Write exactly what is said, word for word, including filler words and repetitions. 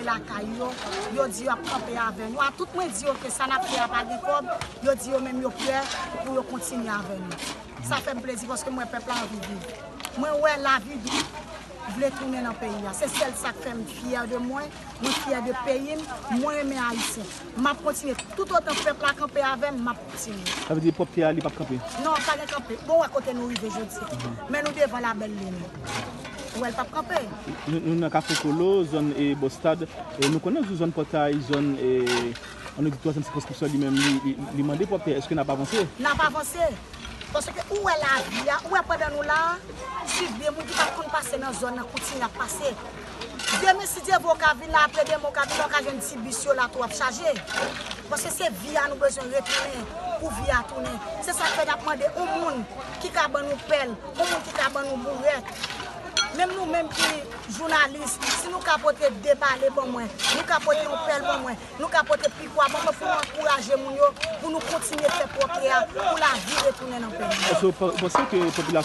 lakay yo, yo di y ap kanpe avè nou. A tout mwen di yo ke sa n ap fè a pa gen kòb, yo di yo menm yo prè pou yo kontinye avè nou. Sa fè m plezi paske m wè pèp la anvi viv. Mwen wè lavi vle tounen nan peyi a. Se sèl sa k fè m fyè de mwen, mwen fyè de peyi m, mwen renmen Ayisyen. M ap kontinye, toutotan pèp la kanpe avè m, m ap kontinye. Sa vle di pwòp tè a li p ap kanpe? Non, pa gen kanpe. Bon, wè kote nou rive jodi a. Men nou devan labèl lin. Ou wè l p ap kanpe. Nou, nou nan Kafou Kolo, zòn e Bòstad. E nou konnen sou zòn Pòtay, zòn e, ann nou di twazyèm sikonskripsyon li menm, li, li, li mande pwòp tè. Èske n ap avanse? N ap avanse. Paske ou wè lavi a, ou wè pandan nou la a, si de moun ki pa t konn pase nan zòn nan kontinye ap pase. Demen, si Dye vle, w ka vin la, apre demen, w ka vin la, w ka jwenn ti bis yo la tou ap chaje. Paske se vi a nou bezwen retounen, pou vi a tounen. Se sa k fè n ap mande yon moun ki ka ban nou pèl, yon moun ki ka ban nou bourèt. Menm nou menm ki jounalis, si nou ka pote de pale ban mwen, nou ka pote yon pèl ban mwen, nou ka pote pikwa ban mwen pou nou ankouraje moun yo, pou nou kontinye fè pwòpte a, pou lavi retounen nan peyi a. Èske w pa- w panse ke popilasyon